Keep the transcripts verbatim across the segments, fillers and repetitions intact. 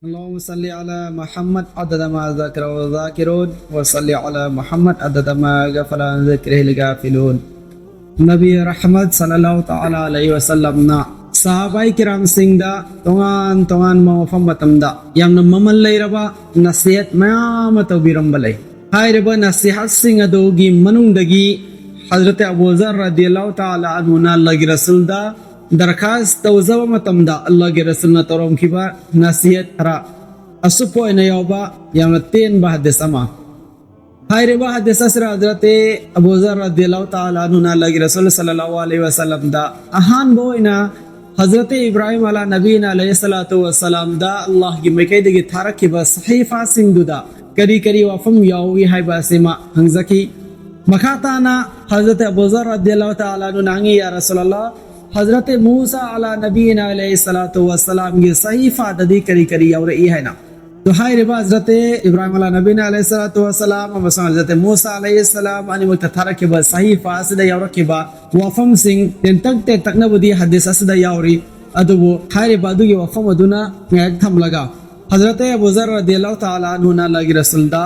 اللهم صل على محمد عدد ما ذكره الذاكرون، وصل على محمد عدد ما غفل عن ذكره الغافلون. ꯅꯕꯤ ꯔꯍꯃꯠ ꯁꯜꯂꯜꯂꯥꯍꯨ ꯇꯥꯂꯥ ꯑꯂꯩꯍꯤ ꯋꯥꯁꯜꯂꯝꯅ ꯁꯍꯥꯕꯥꯏ ꯀꯤꯔꯥꯝꯁꯤꯡꯗ ꯇꯣꯉꯥꯟ ꯇꯣꯉꯥꯟꯕ ꯃꯐꯝ ꯃꯇꯝꯗ ꯌꯥꯝꯅ ꯃꯃꯜ ꯂꯩꯔꯕ ꯅꯁꯤꯍꯠ ꯃꯌꯥꯝ ꯑꯃ ꯇꯧꯕꯤꯔꯝꯕ ꯂꯩ꯫ ꯍꯥꯏꯔꯤꯕ ꯅꯁꯤꯍꯠꯁꯤꯡ ꯑꯗꯨꯒꯤ ꯃꯅꯨꯡꯗꯒꯤ ꯍꯖꯔꯠ ꯑꯕꯨ ꯖꯔ ꯔꯗꯤꯌꯜꯂꯥꯍꯨ ꯇꯥꯂꯥ ꯑꯟꯍꯨꯅ ꯑꯜꯂꯥꯍꯒꯤ ꯔꯁꯨꯜꯗ ꯗꯔꯈꯥꯁ ꯇꯧꯖꯕ ꯃꯇꯝꯗ ꯑꯜꯂꯥꯍꯒꯤ ꯔꯁꯨꯜꯅ ꯇꯧꯔꯝꯈꯤꯕ ꯅꯁꯤꯍꯠ ꯈꯔ ꯑꯁꯨꯞꯄ ꯑꯣꯏꯅ ꯌꯥꯎꯕ ꯌꯥꯝꯅ ꯇꯦꯟꯕ ꯍꯗꯤꯁ ꯑꯃ꯫ ꯍꯥꯏꯔꯤꯕ ꯍꯗꯤꯁ ꯑꯁꯤꯗ ꯍꯖꯔꯠ ꯑꯕꯨ ꯖꯔ ꯔꯗꯤꯌꯜꯂꯥꯍꯨ ꯇꯥꯂꯥ ꯑꯟꯍꯨꯅ ꯑꯜꯂꯥꯍꯒꯤ ꯔꯁꯨꯜ ꯁꯜꯂꯜꯂꯥꯍꯨ ꯑꯂꯩꯍꯤ ꯋꯥꯁꯜꯂꯝꯗ ꯑꯍꯥꯟꯕ ꯑꯣꯏꯅ ꯍꯖꯔꯠ ꯏꯕ꯭ꯔꯥꯍꯤꯝ ꯑꯂꯥ ꯅꯕꯤꯅ ꯑꯂꯩꯍꯤ ꯁꯂꯥꯇꯨ ꯋꯥꯁꯂꯥꯝꯗ ꯑꯜꯂꯥꯍꯒꯤ ꯃꯥꯏꯀꯩꯗꯒꯤ ꯊꯥꯔꯛꯈꯤꯕ ꯁꯍꯤꯐꯥꯁꯤꯡꯗꯨꯗ ꯀꯔꯤ ꯀꯔꯤ ꯋꯥꯐꯝ ꯌꯥꯎꯏ ꯍꯥꯏꯕ ꯑꯁꯤꯃ ꯍꯪꯖꯈꯤ꯫ ꯃꯈꯥ ꯇꯥꯅ ꯍꯖꯔꯠ ꯑꯕꯨ ꯖꯔ ꯔꯗꯤꯌꯜꯂꯥꯍꯨ ꯇꯥꯂꯥ ꯑꯟꯍꯨꯅ ꯍꯪꯉꯤ, "ꯌꯥ ꯔꯁꯨꯂꯜꯂꯥꯍ, ꯍꯖꯔꯠ ꯃꯨꯁꯥ ꯑꯂꯥ ꯅꯕꯤꯅ ꯑꯂꯩꯍꯤ ꯁꯂꯥꯇꯨ ꯋꯥꯁꯂꯥꯝꯒꯤ ꯁꯍꯤꯐꯥꯗꯗꯤ ꯀꯔꯤ ꯀꯔꯤ ꯌꯥꯎꯔꯛꯏ?" ꯍꯥꯏꯅ꯫ ꯑꯗꯨ ꯍꯥꯏꯔꯤꯕ ꯍꯖꯔꯠ ꯏꯕ꯭ꯔꯥꯍꯤꯝ ꯑꯂꯥ ꯅꯕꯤꯅ ꯑꯂꯩꯍꯤ ꯁꯂꯥꯇꯨ ꯋꯥꯁꯂꯥꯝ ꯑꯃꯁꯨꯡ ꯍꯖꯔꯠ ꯃꯨꯁꯥ ꯑꯂꯩꯍꯤ ꯁꯂꯥꯝ ꯑꯅꯤꯃꯛꯇ ꯊꯥꯔꯛꯈꯤꯕ ꯁꯍꯤꯐꯥ ꯑꯁꯤꯗ ꯌꯥꯎꯔꯛꯈꯤꯕ ꯋꯥꯐꯝꯁꯤꯡ ꯇꯦꯟꯇꯛ ꯇꯦꯟꯇꯛꯅꯕꯨꯗꯤ ꯍꯗꯤꯁ ꯑꯁꯤꯗ ꯌꯥꯎꯔꯤ, ꯑꯗꯨꯕꯨ ꯍꯥꯏꯔꯤꯕ ꯑꯗꯨꯒꯤ ꯋꯥꯐꯝ ꯑꯗꯨꯅ ꯉꯥꯏꯍꯥꯛ ꯊꯝꯂꯒ ꯍꯖꯔꯠ ꯑꯕꯨ ꯖꯔ ꯔꯗꯤꯌꯜꯂꯥꯍꯨ ꯇꯥꯂꯥ ꯑꯟꯍꯨꯅ ꯑꯜꯂꯥꯍꯒꯤ ꯔꯁꯨꯜꯗ,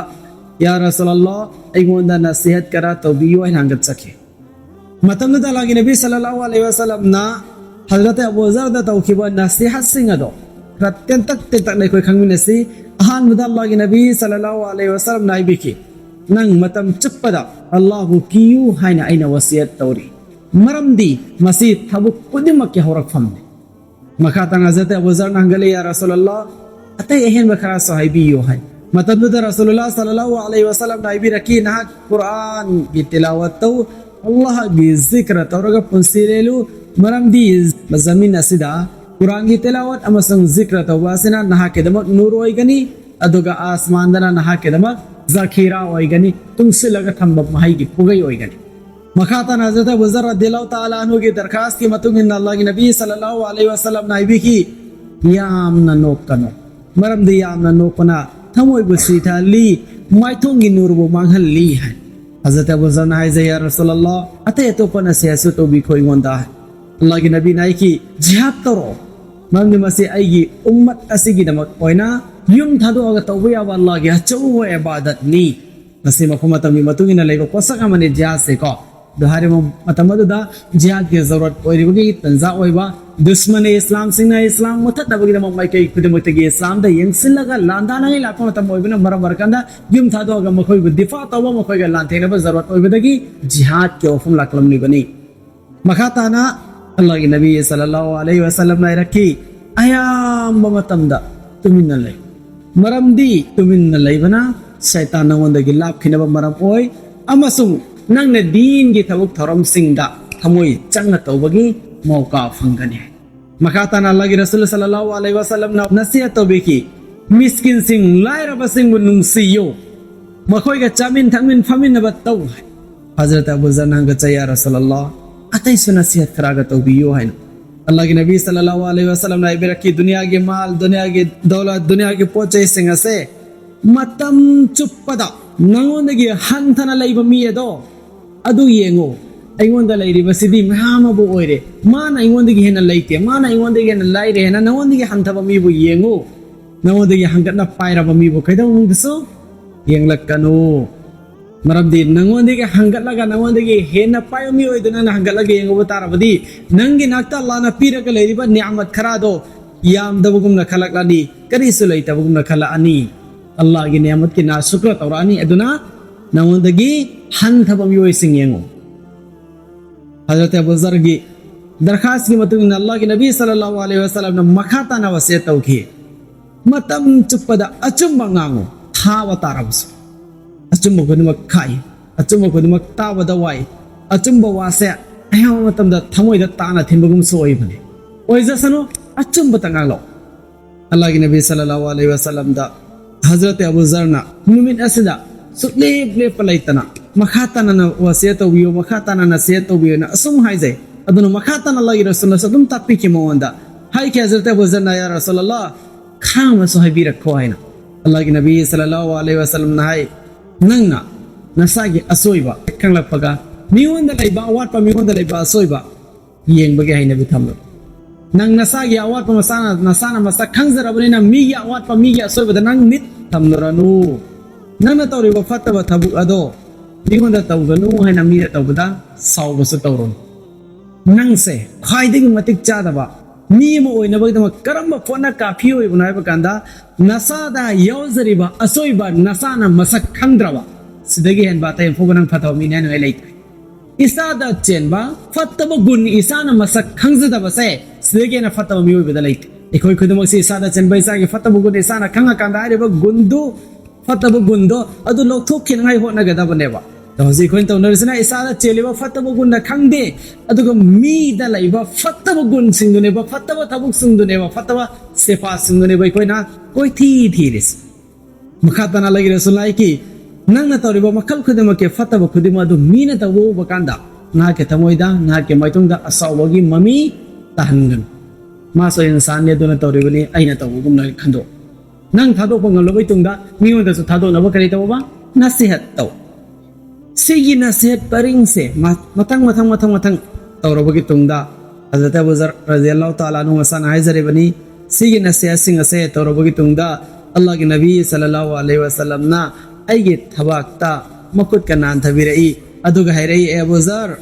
"ꯌꯥ ꯔꯁꯨꯂꯜꯂꯥꯍ, ꯑꯩꯉꯣꯟꯗ ꯅꯁꯤꯍꯠ ꯈꯔ ꯇꯧꯕꯤꯌꯨ" ꯍꯥꯏꯅ ꯍꯪꯒꯠꯆꯈꯤ꯫ ꯃꯇꯝꯗꯨꯗ ꯑꯜꯂꯥꯍꯒꯤ ꯅꯕꯤ ꯁꯜꯂꯜꯂꯥꯍꯨ ꯑꯂꯩꯍꯤ ꯋꯥꯁꯜꯂꯝꯅ ꯍꯖꯔꯠ ꯑꯕꯨ ꯖꯔꯗ ꯇꯧꯈꯤꯕ ꯅꯁꯤꯍꯠꯁꯤꯡ ꯑꯗꯣ ꯈꯔ ꯇꯦꯟꯇꯛ ꯇꯦꯟꯇꯛꯅ ꯑꯩꯈꯣꯏ ꯈꯪꯃꯤꯟꯅꯁꯤ꯫ ꯑꯍꯥꯟꯕꯗ ꯑꯜꯂꯥꯍꯒꯤ ꯅꯕꯤ ꯁꯜꯂꯜꯂꯥꯍꯨ ꯑꯂꯩꯍꯤ ꯋꯥꯁꯜꯂꯝꯅ ꯍꯥꯏꯕꯤꯈꯤ, "ꯅꯪ ꯃꯇꯝ ꯆꯨꯞꯄꯗ ꯑꯜꯂꯥꯍꯕꯨ ꯀꯤꯌꯨ ꯍꯥꯏꯅ ꯑꯩꯅ ꯋꯥꯁꯤꯌꯠ ꯇꯧꯔꯤ, ꯃꯔꯝꯗꯤ ꯃꯁꯤ ꯊꯕꯛ ꯈꯨꯗꯤꯡꯃꯛꯀꯤ ꯍꯧꯔꯛꯐꯝꯅꯤ"꯫ ꯃꯈꯥ ꯇꯥꯅ ꯍꯖꯔꯠ ꯑꯕꯨ ꯖꯔꯅ ꯍꯪꯒꯠꯂꯛꯏ, "ꯌꯥ ꯔꯁꯨꯂꯜꯂꯥꯍ, ꯑꯇꯩ ꯑꯍꯦꯟꯕ ꯈꯔꯁꯨ ꯍꯥꯏꯕꯤꯌꯨ" ꯍꯥꯏ꯫ ꯃꯇꯝꯗꯨꯗ ꯔꯁꯨꯂꯨꯜꯂꯥꯍ ꯁꯜꯂꯜꯂꯥꯍꯨ ꯑꯂꯩꯍꯤ ꯋꯥꯁꯜꯂꯝꯅ ꯍꯥꯏꯕꯤꯔꯛꯈꯤ, "ꯅꯍꯥꯛ ꯀꯨꯔꯥꯟꯒꯤ ꯇꯤꯂꯥꯋꯠ ꯇꯧ, ꯑꯜꯂꯥꯍꯒꯤ ꯖꯤꯀ꯭ꯔ ꯇꯧꯔꯒ ꯄꯨꯟꯁꯤ ꯂꯦꯜꯂꯨ, ꯃꯔꯝꯗꯤ ꯖꯃꯤꯟ ꯑꯁꯤꯗ ꯀꯨꯔꯥꯟꯒꯤ ꯇꯤꯂꯥꯋꯠ ꯑꯃꯁꯨꯡ ꯖꯤꯀ꯭ꯔ ꯇꯧꯕ ꯑꯁꯤꯅ ꯅꯍꯥꯛꯀꯤꯗꯃꯛ ꯅꯨꯔ ꯑꯣꯏꯒꯅꯤ, ꯑꯗꯨꯒ ꯑꯥꯁꯃꯥꯟꯗꯅ ꯅꯍꯥꯛꯀꯤꯗꯃꯛ ꯖꯈꯤꯔꯥ ꯑꯣꯏꯒꯅꯤ, ꯇꯨꯡꯁꯤꯜꯂꯒ ꯊꯝꯕ ꯃꯍꯩꯒꯤ ꯄꯨꯒꯩ ꯑꯣꯏꯒꯅꯤ"꯫ ꯃꯈꯥ ꯇꯥꯅ ꯍꯖꯔꯠ ꯑꯕꯨ ꯖꯔ ꯔꯗꯤꯌꯜꯂꯥꯍꯨ ꯇꯥꯂꯥ ꯑꯟꯍꯨꯒꯤ ꯗꯔꯈꯥꯁꯀꯤ ꯃꯇꯨꯡ ꯏꯟꯅ ꯑꯜꯂꯥꯍꯒꯤ ꯅꯕꯤ ꯁꯜꯂꯜꯂꯥꯍꯨ ꯑꯂꯩꯍꯤ ꯋꯥꯁꯜꯂꯝꯅ ꯍꯥꯏꯕꯤꯈꯤ, "ꯌꯥꯝꯅ ꯅꯣꯛꯀꯅꯨ, ꯃꯔꯝꯗꯤ ꯌꯥꯝꯅ ꯅꯣꯛꯄꯅ ꯊꯃꯣꯏꯕꯨ ꯁꯤꯊꯍꯜꯂꯤ, ꯃꯥꯏꯊꯣꯡꯒꯤ ꯅꯨꯔꯕꯨ ꯃꯥꯡꯍꯜꯂꯤ" ꯍꯥꯏ꯫ ꯍꯖꯔꯠ ꯑꯕꯨ ꯖꯔꯅ ꯍꯥꯏꯖꯩ, "ꯌꯥ ꯔꯁꯨꯂꯜꯂꯥꯍ, ꯑꯇꯩ ꯑꯇꯣꯞꯄ ꯅꯁꯤꯍꯠꯁꯨ ꯇꯧꯕꯤꯈꯣ ꯑꯩꯉꯣꯟꯗ" ꯍꯥꯏ꯫ ꯑꯜꯂꯥꯍꯒꯤ ꯅꯕꯤꯅ ꯍꯥꯏꯈꯤ, "ꯖꯤꯍꯥꯗ ꯇꯧꯔꯣ, ꯃꯔꯝꯗꯤ ꯃꯁꯤ ꯑꯩꯒꯤ ꯎꯝꯃꯠ ꯑꯁꯤꯒꯤꯗꯃꯛ ꯑꯣꯏꯅ ꯌꯨꯝ ꯊꯥꯗꯣꯛꯑꯒ ꯇꯧꯕ ꯌꯥꯕ ꯑꯜꯂꯥꯍꯒꯤ ꯑꯆꯧꯕ ꯏꯕꯥꯗꯠꯅꯤ꯫ ꯃꯁꯤ ꯃꯐꯝ ꯃꯇꯝꯒꯤ ꯃꯇꯨꯡ ꯏꯟꯅ ꯂꯩꯕ ꯄꯣꯠꯁꯛ ꯑꯃꯅꯤ ꯖꯤꯍꯥꯗꯁꯦ ꯀꯣ꯫ ꯑꯗꯣ ꯍꯥꯏꯔꯤꯕ ꯃꯇꯝ ꯑꯗꯨꯗ ꯖꯤꯍꯥꯗꯀꯤ ꯖꯔꯨꯔꯠ ꯑꯣꯏꯔꯤꯕꯒꯤ ꯇꯟꯖꯥ ꯑꯣꯏꯕ, ꯗꯨꯁꯃꯟ ꯏꯁꯂꯥꯝꯁꯤꯡꯅ ꯏꯁꯂꯥꯝ ꯃꯨꯊꯠꯅꯕꯒꯤꯗꯃꯛ ꯃꯥꯏꯀꯩ ꯈꯨꯗꯤꯡꯃꯛꯇꯒꯤ ꯏꯁꯂꯥꯝꯗ ꯌꯦꯡꯁꯤꯜꯂꯒ ꯂꯥꯟꯗꯥꯅꯉꯥꯏ ꯂꯥꯛꯄ ꯃꯇꯝ ꯑꯣꯏꯕꯅ ꯃꯔꯝ ꯑꯣꯏꯔꯀꯥꯟꯗ ꯌꯨꯝ ꯊꯥꯗꯣꯛꯑꯒ ꯃꯈꯣꯏꯕꯨ ꯗꯤꯐꯥ ꯇꯧꯕ, ꯃꯈꯣꯏꯒ ꯂꯥꯟꯊꯦꯡꯅꯕ ꯖꯔꯨꯔꯠ ꯑꯣꯏꯕꯗꯒꯤ ꯖꯤꯍꯥꯗꯀꯤ ꯋꯥꯐꯝ ꯂꯥꯛꯂꯝꯂꯤꯕꯅꯤ꯫ ꯃꯈꯥ ꯇꯥꯅ ꯑꯜꯂꯥꯍꯒꯤ ꯅꯕꯤ ꯁꯜꯂꯜꯂꯥꯍꯨ ꯑꯂꯩꯍꯤ ꯋꯁꯜꯂꯝꯅ ꯍꯥꯏꯔꯛꯈꯤ, ꯑꯌꯥꯝꯕ ꯃꯇꯝꯗ ꯇꯨꯃꯤꯟꯅ ꯂꯩ꯫ ꯃꯔꯝꯗꯤ ꯇꯨꯃꯤꯟꯅ ꯂꯩꯕꯅ ꯁꯩꯇꯥꯟ ꯅꯉꯣꯟꯗꯒꯤ ꯂꯥꯞꯈꯤꯅꯕ ꯃꯔꯝ ꯑꯣꯏ, ꯑꯃꯁꯨꯡ ꯅꯪꯅ ꯗꯤꯟꯒꯤ ꯊꯕꯛ ꯊꯧꯔꯝꯁꯤꯡꯗ ꯊꯃꯣꯏ ꯆꯪꯅ ꯇꯧꯕꯒꯤ ꯃꯧꯀꯥ ꯐꯪꯒꯅꯤ꯫ ꯃꯈꯥ ꯇꯥꯅ ꯑꯜꯂꯥꯍꯒꯤ ꯔꯁꯨꯜ ꯁꯜꯂꯜꯂꯥꯍꯨ ꯑꯂꯩꯍꯤ ꯋꯁꯜꯂꯝꯅ ꯅꯁꯤꯍꯠ ꯇꯧꯕꯤꯈꯤ, ꯃꯤꯁꯀꯤꯟꯁꯤꯡ, ꯂꯥꯏꯔꯕꯁꯤꯡꯕꯨ ꯅꯨꯡꯁꯤꯌꯨ, ꯃꯈꯣꯏꯒ ꯆꯥꯃꯤꯟ ꯊꯛꯃꯤꯟ ꯐꯝꯃꯤꯟꯅꯕ ꯇꯧ꯫ ꯍꯖꯔꯠ ꯑꯕꯨ ꯖꯔꯅ ꯍꯪꯒꯠꯆꯩ, ꯌꯥ ꯔꯁꯨꯂꯜꯂꯥꯍ, ꯑꯇꯩꯁꯨ ꯅꯁꯤꯍꯠ ꯈꯔꯒ ꯇꯧꯕꯤꯌꯨ ꯍꯥꯏꯅ꯫ ꯑꯜꯂꯥꯍꯒꯤ ꯅꯕꯤ ꯁꯜꯂꯜꯂꯥꯍꯨ ꯑꯂꯩꯍꯤ ꯋꯁꯜꯂꯝꯅ ꯍꯥꯏꯕꯤꯔꯛꯈꯤ, ꯗꯨꯅꯤꯌꯥꯒꯤ ꯃꯥꯜ, ꯗꯨꯅꯤꯌꯥꯒꯤ ꯗꯧꯂꯠ, ꯗꯨꯅꯤꯌꯥꯒꯤ ꯄꯣꯠ ꯆꯩꯁꯤꯡ ꯑꯁꯦ ꯃꯇꯝ ꯆꯨꯞꯄꯗ ꯅꯉꯣꯟꯗꯒꯤ ꯍꯟꯊꯅ ꯂꯩꯕ ꯃꯤ ꯑꯗꯣ ꯑꯗꯨ ꯌꯦꯡꯉꯨ꯫ ꯑꯩꯉꯣꯟꯗ ꯂꯩꯔꯤꯕꯁꯤꯗꯤ ꯃꯌꯥꯝ ꯑꯃꯕꯨ ꯑꯣꯏꯔꯦ, ꯃꯥꯅ ꯑꯩꯉꯣꯟꯗꯒꯤ ꯍꯦꯟꯅ ꯂꯩꯇꯦ, ꯃꯥꯅ ꯑꯩꯉꯣꯟꯗꯒꯤ ꯍꯦꯟꯅ ꯂꯥꯏꯔꯦ ꯍꯥꯏꯅ ꯅꯉꯣꯟꯗꯒꯤ ꯍꯟꯊꯕ ꯃꯤꯕꯨ ꯌꯦꯡꯉꯨ꯫ ꯅꯉꯣꯟꯗꯒꯤ ꯍꯪꯒꯠꯅ ꯄꯥꯏꯔꯕ ꯃꯤꯕꯨ ꯀꯩꯗꯧꯅꯨꯡꯗꯁꯨ ꯌꯦꯡꯂꯛꯀꯅꯨ꯫ ꯃꯔꯝꯗꯤ ꯅꯉꯣꯟꯗꯒꯤ ꯍꯪꯒꯠꯂꯒ, ꯅꯉꯣꯟꯗꯒꯤ ꯍꯦꯟꯅ ꯄꯥꯏꯕ ꯃꯤꯑꯣꯏꯗꯨ ꯅꯪꯅ ꯍꯪꯒꯠꯂꯒ ꯌꯦꯡꯉꯨꯕ ꯇꯥꯔꯕꯗꯤ, ꯅꯪꯒꯤ ꯅꯥꯛꯇ ꯑꯜꯂꯥꯍꯅ ꯄꯤꯔꯒ ꯂꯩꯔꯤꯕ ꯅꯤꯌꯥꯃꯠ ꯈꯔꯗꯣ ꯌꯥꯝꯗꯕꯒꯨꯝꯅ ꯈꯜꯂꯛꯂꯅꯤ, ꯀꯔꯤꯁꯨ ꯂꯩꯇꯕꯒꯨꯝꯅ ꯈꯜꯂꯛꯑꯅꯤ꯫ ꯑꯜꯂꯥꯍꯒꯤ ꯅꯤꯌꯥꯃꯠꯀꯤ ꯅꯥꯁꯨꯀ꯭ꯔ ꯇꯧꯔꯛꯑꯅꯤ꯫ ꯑꯗꯨꯅ ꯅꯉꯣꯟꯗꯒꯤ ꯍꯟꯊꯕ ꯃꯤꯑꯣꯏꯁꯤꯡ ꯌꯦꯡꯉꯨ꯫ ꯍꯖꯔꯠ ꯑꯕꯨ ꯖꯔꯒꯤ ꯗꯔꯈꯥꯁꯀꯤ ꯃꯇꯨꯡ ꯏꯟꯅ ꯑꯜꯂꯥꯍꯒꯤ ꯅꯕꯤ ꯁꯜꯂꯜꯂꯥꯍꯨ ꯑꯂꯩꯍꯤ ꯋꯁꯜꯂꯝꯅ ꯃꯈꯥ ꯇꯥꯅ ꯋꯥꯁꯤꯌꯠ ꯇꯧꯈꯤ, ꯃꯇꯝ ꯆꯨꯞꯄꯗ ꯑꯆꯨꯝꯕ ꯉꯥꯡꯉꯨ, ꯊꯥꯕ ꯇꯥꯔꯕꯁꯨ꯫ ꯑꯆꯨꯝꯕ ꯈꯨꯗꯤꯡꯃꯛ ꯈꯥꯛꯏ, ꯑꯆꯨꯝꯕ ꯈꯨꯗꯤꯡꯃꯛ ꯇꯥꯕꯗ ꯋꯥꯏ꯫ ꯑꯆꯨꯝꯕ ꯋꯥꯁꯦ ꯑꯌꯥꯝꯕ ꯃꯇꯝꯗ ꯊꯃꯣꯏꯗ ꯇꯥꯅ ꯊꯤꯟꯕꯒꯨꯝꯁꯨ ꯑꯣꯏꯕꯅꯤ꯫ ꯑꯣꯏꯖꯁꯅꯨ, ꯑꯆꯨꯝꯕꯇ ꯉꯥꯡꯂꯛꯎ꯫ ꯑꯜꯂꯥꯍꯒꯤ ꯅꯕꯤ ꯁꯜꯂꯜꯂꯥꯍꯨ ꯑꯂꯩꯍꯤ ꯋꯁꯜꯂꯝꯗ ꯍꯖꯔꯠ ꯑꯕꯨ ꯖꯔꯅ ꯅꯨꯃꯤꯠ ꯑꯁꯤꯗ ꯁꯨꯛꯂꯦꯞ ꯂꯦꯞꯄ ꯂꯩꯇꯅ ꯃꯈꯥ ꯇꯥꯅ ꯋꯥꯁꯤꯌꯠ ꯇꯧꯕꯤꯌꯨ, ꯃꯈꯥ ꯇꯥꯅ ꯅꯁꯤꯍꯠ ꯇꯧꯕꯤꯌꯨꯅ ꯑꯁꯨꯝ ꯍꯥꯏꯖꯩ꯫ ꯑꯗꯨꯅ ꯃꯈꯥ ꯇꯥꯅ ꯑꯜꯂꯥꯍꯒꯤ ꯔꯁꯨꯜꯅꯁꯨ ꯑꯗꯨꯝ ꯇꯥꯛꯄꯤꯈꯤ ꯃꯉꯣꯟꯗ꯫ ꯍꯥꯏꯈꯤ ꯍꯖꯔꯠ ꯑꯕꯨ ꯖꯔꯅ, ꯌꯥ ꯔꯁꯨꯂꯜꯂꯥꯍ, ꯈꯔ ꯑꯃꯁꯨ ꯍꯥꯏꯕꯤꯔꯛꯈꯣ ꯍꯥꯏꯅ꯫ ꯑꯜꯂꯥꯍꯒꯤ ꯅꯕꯤ ꯁꯜꯂꯜꯂꯥꯍꯨ ꯑꯂꯩꯍꯤ ꯋꯁꯜꯂꯝꯅ ꯍꯥꯏ, ꯅꯪꯅ ꯅꯁꯥꯒꯤ ꯑꯁꯣꯏꯕ ꯈꯪꯂꯛꯄꯒ ꯃꯤꯉꯣꯟꯗ ꯂꯩꯕ ꯑꯋꯥꯠꯄ, ꯃꯤꯉꯣꯟꯗ ꯂꯩꯕ ꯑꯁꯣꯏꯕ ꯌꯦꯡꯕꯒꯤ ꯍꯩꯅꯕꯤ ꯊꯝꯂꯨ꯫ ꯅꯪ ꯅꯁꯥꯒꯤ ꯑꯋꯥꯠꯄ ꯃꯁꯥꯅ ꯅꯁꯥꯅ ꯃꯁꯛ ꯈꯪꯖꯔꯕꯅꯤꯅ ꯃꯤꯒꯤ ꯑꯋꯥꯠꯄ, ꯃꯤꯒꯤ ꯑꯁꯣꯏꯕꯗ ꯅꯪ ꯃꯤꯠ ꯊꯝꯂꯨꯔꯅꯨ꯫ ꯅꯪꯅ ꯇꯧꯔꯤꯕ ꯐꯠꯇꯕ ꯊꯕꯛ ꯑꯗꯣ ꯃꯤꯉꯣꯟꯗ ꯇꯧꯒꯅꯨ ꯍꯥꯏꯅ ꯃꯤꯅ ꯇꯧꯕꯗ ꯁꯥꯎꯕꯁꯨ ꯇꯧꯔꯨꯅꯨ꯫ ꯅꯪꯁꯦ ꯈ꯭ꯋꯥꯏꯗꯒꯤ ꯃꯇꯤꯛ ꯆꯥꯗꯕ ꯃꯤ ꯑꯃ ꯑꯣꯏꯅꯕꯒꯤꯗꯃꯛ ꯀꯔꯝꯕ ꯄꯣꯠꯅ ꯀꯥꯐꯤ ꯑꯣꯏꯕꯅꯣ ꯍꯥꯏꯕ ꯀꯥꯟꯗ, ꯅꯁꯥꯗ ꯌꯥꯎꯖꯔꯤꯕ ꯑꯁꯣꯏꯕ ꯅꯁꯥꯅ ꯃꯁꯛ ꯈꯪꯗ꯭ꯔꯕ, ꯁꯤꯗꯒꯤ ꯍꯦꯟꯕ ꯑꯇꯩ ꯑꯃꯐꯥꯎꯕ ꯅꯪ ꯐꯠꯇꯕ ꯃꯤꯅꯤ ꯍꯥꯏꯅꯤꯡꯉꯥꯏ ꯂꯩꯇ꯭ꯔꯦ꯫ ꯏꯁꯥꯗ ꯆꯦꯟꯕ ꯐꯠꯇꯕ ꯒꯨꯟ ꯏꯁꯥꯅ ꯃꯁꯛ ꯈꯪꯖꯗꯕꯁꯦ, ꯁꯤꯗꯒꯤ ꯍꯦꯟꯅ ꯐꯠꯇꯕ ꯃꯤꯑꯣꯏꯕꯗ ꯂꯩꯇꯦ꯫ ꯑꯩꯈꯣꯏ ꯈꯨꯗꯤꯡꯃꯛꯁꯤ ꯏꯁꯥꯗ ꯆꯦꯟꯕ ꯏꯁꯥꯒꯤ ꯐꯠꯇꯕ ꯒꯨꯟ ꯏꯁꯥꯅ ꯈꯪꯉꯀꯥꯟꯗ ꯍꯥꯏꯔꯤꯕ ꯒꯨꯟꯗꯨ, ꯐꯠꯇꯕ ꯒꯨꯟꯗꯣ ꯑꯗꯨ ꯂꯧꯊꯣꯛꯈꯤꯅꯉꯥꯏ ꯍꯣꯠꯅꯒꯗꯕꯅꯦꯕ꯫ ꯑꯗꯣ ꯍꯧꯖꯤꯛ ꯑꯩꯈꯣꯏꯅ ꯇꯧꯅꯔꯤꯁꯤꯅ ꯏꯁꯥꯗ ꯆꯦꯜꯂꯤꯕ ꯐꯠꯇꯕ ꯒꯨꯟꯅ ꯈꯪꯗꯦ, ꯑꯗꯨꯒ ꯃꯤꯗ ꯂꯩꯕ ꯐꯠꯇꯕ ꯒꯨꯟꯁꯤꯡꯗꯨꯅꯦꯕ, ꯐꯠꯇꯕ ꯊꯕꯛꯁꯤꯡꯗꯨꯅꯦꯕ, ꯐꯠꯇꯕ ꯁꯦꯄꯥꯁꯤꯡꯗꯨꯅꯦꯕ ꯑꯩꯈꯣꯏꯅ ꯀꯣꯏꯊꯤ ꯊꯤꯔꯤꯁꯦ꯫ ꯃꯈꯥ ꯇꯥꯅ ꯂꯩꯔꯁꯨ ꯂꯥꯏꯀꯤ, ꯅꯪꯅ ꯇꯧꯔꯤꯕ ꯃꯈꯜ ꯈꯨꯗꯤꯡꯃꯛꯀꯤ ꯐꯠꯇꯕ ꯈꯨꯗꯤꯡꯃꯛ ꯑꯗꯨ ꯃꯤꯅ ꯇꯧꯕ ꯎꯕ ꯀꯥꯟꯗ ꯅꯍꯥꯛꯀꯤ ꯊꯃꯣꯏꯗ, ꯅꯍꯥꯛꯀꯤ ꯃꯥꯏꯊꯣꯡꯗ ꯑꯁꯥꯎꯕꯒꯤ ꯃꯃꯤ ꯇꯥꯍꯟꯒꯅꯨ꯫ ꯃꯥꯁꯨ ꯏꯟꯁꯥꯟꯅꯤ, ꯑꯗꯨꯅ ꯇꯧꯔꯤꯕꯅꯤ, ꯑꯩꯅ ꯇꯧꯕꯒꯨꯝꯅ ꯈꯟꯗꯣꯛ꯫ ꯅꯪ ꯊꯥꯗꯣꯛꯄ ꯉꯝꯂꯕ ꯃꯇꯨꯡꯗ ꯃꯤꯉꯣꯟꯗꯁꯨ ꯊꯥꯗꯣꯛꯅꯕ ꯀꯔꯤ ꯇꯧꯕ? ꯅꯁꯤꯍꯠ ꯇꯧ꯫ ꯁꯤꯒꯤ ꯅꯁꯤꯍꯠ ꯄꯔꯤꯡꯁꯦ ꯃ-, ꯃꯊꯪ, ꯃꯊꯪ, ꯃꯊꯪ, ꯃꯊꯪ ꯇꯧꯔꯕꯒꯤ ꯇꯨꯡꯗ ꯍꯖꯔꯠ ꯑꯕꯨ ꯖꯔ ꯔꯖꯤꯌꯜꯂꯥꯍꯨ ꯇꯥꯂꯥ ꯑꯅꯍꯨ ꯃꯁꯥꯅ ꯍꯥꯏꯖꯔꯤꯕꯅꯤ, ꯁꯤꯒꯤ ꯅꯁꯤꯍꯠꯁꯤꯡ ꯑꯁꯦ ꯇꯧꯔꯕꯒꯤ ꯇꯨꯡꯗ ꯑꯜꯂꯥꯍꯒꯤ ꯅꯕꯤ ꯁꯜꯂꯜꯂꯥꯍꯨ ꯑꯂꯩꯍꯤ ꯋꯁꯜꯂꯝꯅ ꯑꯩꯒꯤ ꯊꯕꯥꯛꯇ ꯃꯈꯨꯠꯀ ꯅꯥꯟꯊꯕꯤꯔꯛꯏ꯫ ꯑꯗꯨꯒ ꯍꯥꯏꯔꯛꯏ, "ꯑꯦ ꯑꯕꯨ ꯖꯔ,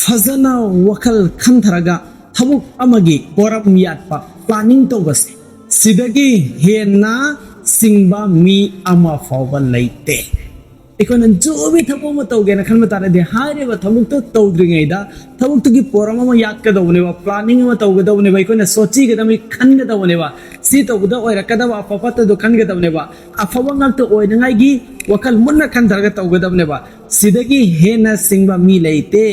ꯐꯖꯅ ꯋꯥꯈꯜ ꯈꯟꯊꯔꯒ ꯊꯕꯛ ꯑꯃꯒꯤ ꯄꯣꯔꯝ ꯌꯥꯠꯄ, ꯄ꯭ꯂꯥꯅꯤꯡ ꯇꯧꯕꯁꯦ, ꯁꯤꯗꯒꯤ ꯍꯦꯟꯅ ꯁꯤꯡꯕ ꯃꯤ ꯑꯃ ꯐꯥꯎꯕ ꯂꯩꯇꯦ"꯫ ꯑꯩꯈꯣꯏꯅ ꯖꯣꯕꯤ ꯊꯕꯛ ꯑꯃ ꯇꯧꯒꯦꯅ ꯈꯟꯕ ꯇꯥꯔꯗꯤ, ꯍꯥꯏꯔꯤꯕ ꯊꯕꯛꯇꯨ ꯇꯧꯗ꯭ꯔꯤꯉꯩꯗ ꯊꯕꯛꯇꯨꯒꯤ ꯄꯣꯔꯝ ꯑꯃ ꯌꯥꯠꯀꯗꯧꯕꯅꯦꯕ, ꯄ꯭ꯂꯥꯅꯤꯡ ꯑꯃ ꯇꯧꯒꯗꯧꯕꯅꯦꯕ, ꯑꯩꯈꯣꯏꯅ ꯁꯣꯠꯆꯤꯒꯗꯕꯅꯤ, ꯈꯟꯒꯗꯧꯕꯅꯦꯕ꯫ ꯁꯤ ꯇꯧꯕꯗ ꯑꯣꯏꯔꯛꯀꯗꯕ ꯑꯐ ꯐꯠꯇꯗꯣ ꯈꯟꯒꯗꯕꯅꯦꯕ꯫ ꯑꯐꯕ ꯉꯥꯛꯇ ꯑꯣꯏꯅꯉꯥꯏꯒꯤ ꯋꯥꯈꯜ ꯃꯨꯟꯅ ꯈꯟꯊꯔꯒ ꯇꯧꯒꯗꯕꯅꯦꯕ꯫ ꯁꯤꯗꯒꯤ ꯍꯦꯟꯅ ꯁꯤꯡꯕ ꯃꯤ ꯂꯩꯇꯦ꯫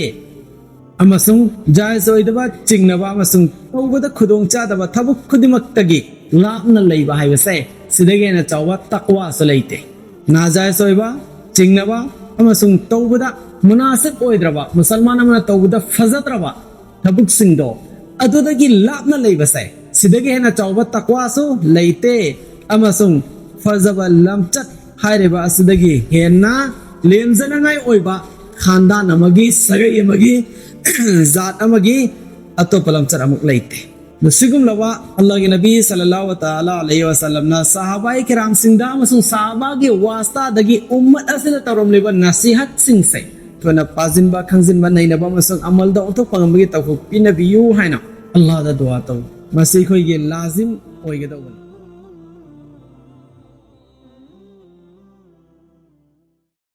ꯑꯃꯁꯨꯡ ꯖꯥꯏꯖ ꯑꯣꯏꯗꯕ ꯆꯤꯡꯅꯕ ꯑꯃꯁꯨꯡ ꯇꯧꯕꯗ ꯈꯨꯗꯣꯡꯆꯥꯗꯕ ꯊꯕꯛ ꯈꯨꯗꯤꯡꯃꯛꯇꯒꯤ ꯂꯥꯞꯅ ꯂꯩꯕ ꯍꯥꯏꯕꯁꯦ ꯁꯤꯗꯒꯤ ꯍꯦꯟꯅ ꯆꯥꯎꯕ ꯇꯛꯋꯥꯁꯨ ꯂꯩꯇꯦ꯫ ꯅꯥꯖꯥꯏꯖ ꯑꯣꯏꯕ, ꯆꯤꯡꯅꯕ ꯑꯃꯁꯨꯡ ꯇꯧꯕꯗ ꯃꯨꯅꯥꯁꯤꯕ ꯑꯣꯏꯗ꯭ꯔꯕ, ꯃꯨꯁꯜꯃꯥꯟ ꯑꯃꯅ ꯇꯧꯕꯗ ꯐꯖꯗ꯭ꯔꯕ ꯊꯕꯛꯁꯤꯡꯗꯣ, ꯑꯗꯨꯗꯒꯤ ꯂꯥꯞꯅ ꯂꯩꯕꯁꯦ ꯁꯤꯗꯒꯤ ꯍꯦꯟꯅ ꯆꯥꯎꯕ ꯇꯛꯋꯥꯁꯨ ꯂꯩꯇꯦ꯫ ꯑꯃꯁꯨꯡ ꯐꯖꯕ ꯂꯝꯆꯠ ꯍꯥꯏꯔꯤꯕ ꯑꯁꯤꯗꯒꯤ ꯍꯦꯟꯅ ꯂꯦꯝꯖꯅꯉꯥꯏ ꯑꯣꯏꯕ ꯈꯥꯟꯗꯥꯟ ꯑꯃꯒꯤ, ꯁꯥꯒꯩ ꯑꯃꯒꯤ, ꯖꯥꯠ ꯑꯃꯒꯤ ꯑꯇꯣꯞꯄ ꯂꯝꯆꯠ ꯑꯃꯨꯛ ꯂꯩꯇꯦ꯫ ꯃꯁꯤꯒꯨꯝꯂꯕ ꯑꯜꯂꯥꯍꯒꯤ ꯅꯕꯤ ꯁꯜꯂꯜꯂꯥꯍꯨ ꯇꯥꯂꯥ ꯑꯂꯩꯍꯤ ꯋꯥꯁꯜꯂꯝꯅ ꯁꯍꯥꯕꯥꯏ ꯀꯤꯔꯥꯝꯁꯤꯡꯗ ꯑꯃꯁꯨꯡ ꯁꯍꯥꯕꯥꯒꯤ ꯋꯥꯁꯇꯥꯗꯒꯤ ꯎꯝꯃꯠ ꯑꯁꯤꯗ ꯇꯧꯔꯝꯂꯤꯕ ꯅꯁꯤꯍꯠꯁꯤꯡꯁꯦ ꯑꯩꯈꯣꯏꯅ ꯄꯥꯁꯤꯟꯕ, ꯈꯪꯖꯤꯟꯕ, ꯅꯩꯅꯕ ꯑꯃꯁꯨꯡ ꯑꯃꯜꯗ ꯑꯣꯟꯊꯣꯛꯄ ꯉꯝꯕꯒꯤ ꯇꯧꯐꯝ ꯄꯤꯅꯕꯤꯌꯨ ꯍꯥꯏꯅ ꯑꯜꯂꯥꯍꯗ ꯗꯨꯋꯥ ꯇꯧ꯫ ꯃꯁꯤ ꯑꯩꯈꯣꯏꯒꯤ ꯂꯥꯖꯤꯝ ꯑꯣꯏꯒꯗꯧꯕꯅꯤ꯫